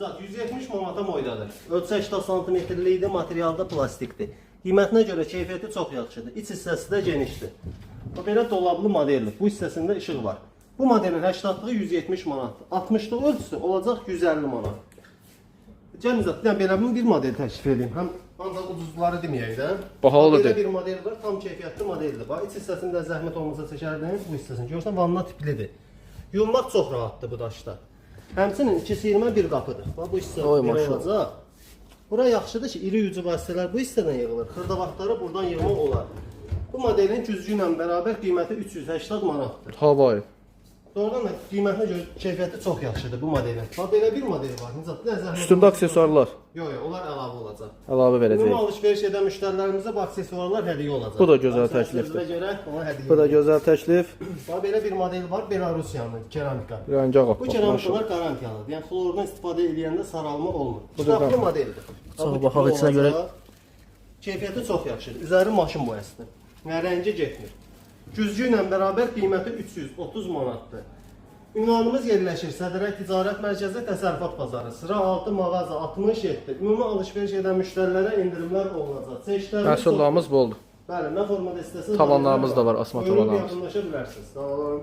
Zat 170 manata moydadır. Ölçü 80 santimetrlikdir, materialda plastikdir. Qiymətinə görə keyfiyyəti çox yaxşıdır. İç hissəsi də genişdir. Bu belə dolablı modeldir. Bu hissəsində işıq var. Bu modelin 80-lığı 170 manatdır. 60-lıq ölçüsü olacaq 150 manat. Cəmizat, bir dənə belə bir model təklif edeyim. Həm ancaq ucuzları deməyək də. Bahalıdır. Belə bir model var, tam keyfiyyətli modeldir. Bax, iç hissəsində zəhmət olmasa çəkərdim bu hissəsini. Görürsən, vanna tiplidir. Yunmaq çox rahatdır bu daşda. Həmçinin ikisi 21 qapıdır. Bax, bu hissə Oy, belə maşallah. olacaq. Bura yaxşıdır ki, iri yucu vasitələr bu hissədən yığılır. Xırdavatları buradan yığmaq olar. Bu modelin güzgü ilə bərabər qiyməti 380 manatdır. Havayı. Doğrudan da qiymətinə görə keyfiyyəti çox yaxşıdır bu modelin. Bax belə bir model var. Nicat, bir də zəhmət Üstündə aksesuarlar Yox, yox, onlar əlavə olacaq. əlavə Ümumi verəcəyik. alış-veriş edən müştərilərimizə bu aksesuarlar hədiyyə olacaq. Bu da gözəl Bax, təklifdir. sözünə görə ona hədiyyə. Bu da gözəl təklif. Bax belə bir model var, Belarusiyanın keramika. Rəngə Bu bax, maşallah. keramikalar qarantiyalıdır. Yəni xlordan istifadə eləyəndə saralma olmur. Bu da Ştaplı qan- modeldir. Bax, bu baxaq tipli içinə görə. olacaq. Keyfiyyəti çox yaxşıdır. Üzəri maşın boyasıdır. Yəni rəngi getmir. Güzgü ilə bərabər qiyməti 330 manatdır. Ünvanımız yerləşir Sədərək Ticarət Mərkəzi Təsərrüfat Bazarı, sıra 6, mağaza 67. Ümumi alış-veriş edən müştərilərə endirimlər olunacaq. Çeşitlərimiz çox- Məhsullarımız boldur. Bəli, nə formada istəsəniz. Tavanlarımız modellər da var, asma Buyurun, tavanlarımız. yaxınlaşa bilərsiniz. Sağ olun.